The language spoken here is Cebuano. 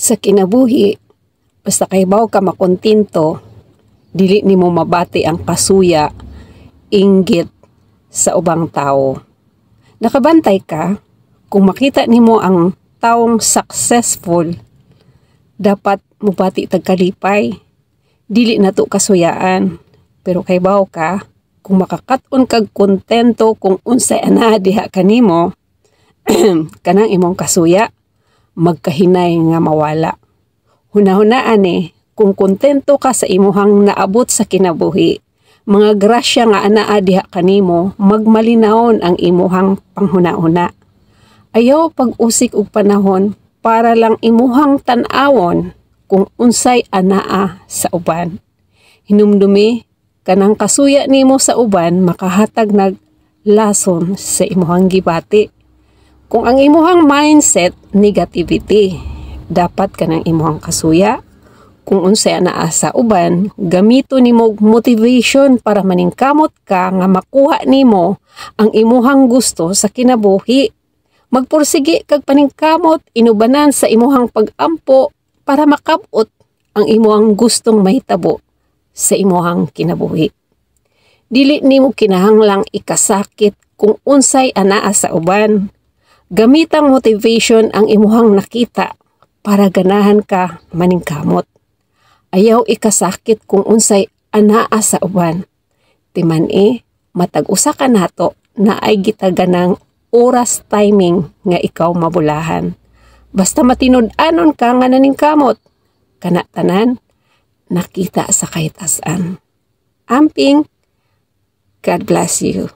Sa kinabuhi, basta kahibaw ka makontento, dili nimo mabati ang kasuya, inggit sa ubang tao. Nakabantay ka, kung makita nimo ang taong successful, dapat mobati tag kalipay. Dili nato kasuyaan. Pero kahibaw ka, kung makakat-on kag kontento kung unsay anaa diha kanimo, kanang imong kasuya, magkahinay nga mawala. Hunahunaan eh, kung kontento ka sa imuhang naabot sa kinabuhi, mga grasya nga anaa diha kanimo, magmalinawon ang imuhang panghuna-huna. Ayaw pag-usik og panahon para lang imuhang tan-awon kung unsay anaa sa uban. Hinumdumi, kanang kasuya nimo sa uban makahatag nag lason sa imuhang gibati. Kung ang imuhang mindset negativity, dapat kanang imuhang kasuya kung unsay anaa sa uban, gamito nimo motivation para maningkamot ka nga makuha nimo ang imuhang gusto sa kinabuhi. Magpursige kag paningkamot inubanan sa imuhang pag-ampo para makabot ang imuhang gustong mahitabo sa imuhang kinabuhi. Dili nimo kinahanglang ikasakit kung unsay anaa sa uban. Gamitang motivation ang imuhang nakita para ganahan ka maningkamot. Ayaw ikasakit kung unsay anaa sa uban. Timan eh, matag usa ka nato naay gitaganang oras, timing nga ikaw mabulahan. Basta matinud-anon ka nga naningkamot, kana tanan nakita sa kahitasan. Amping, God bless you.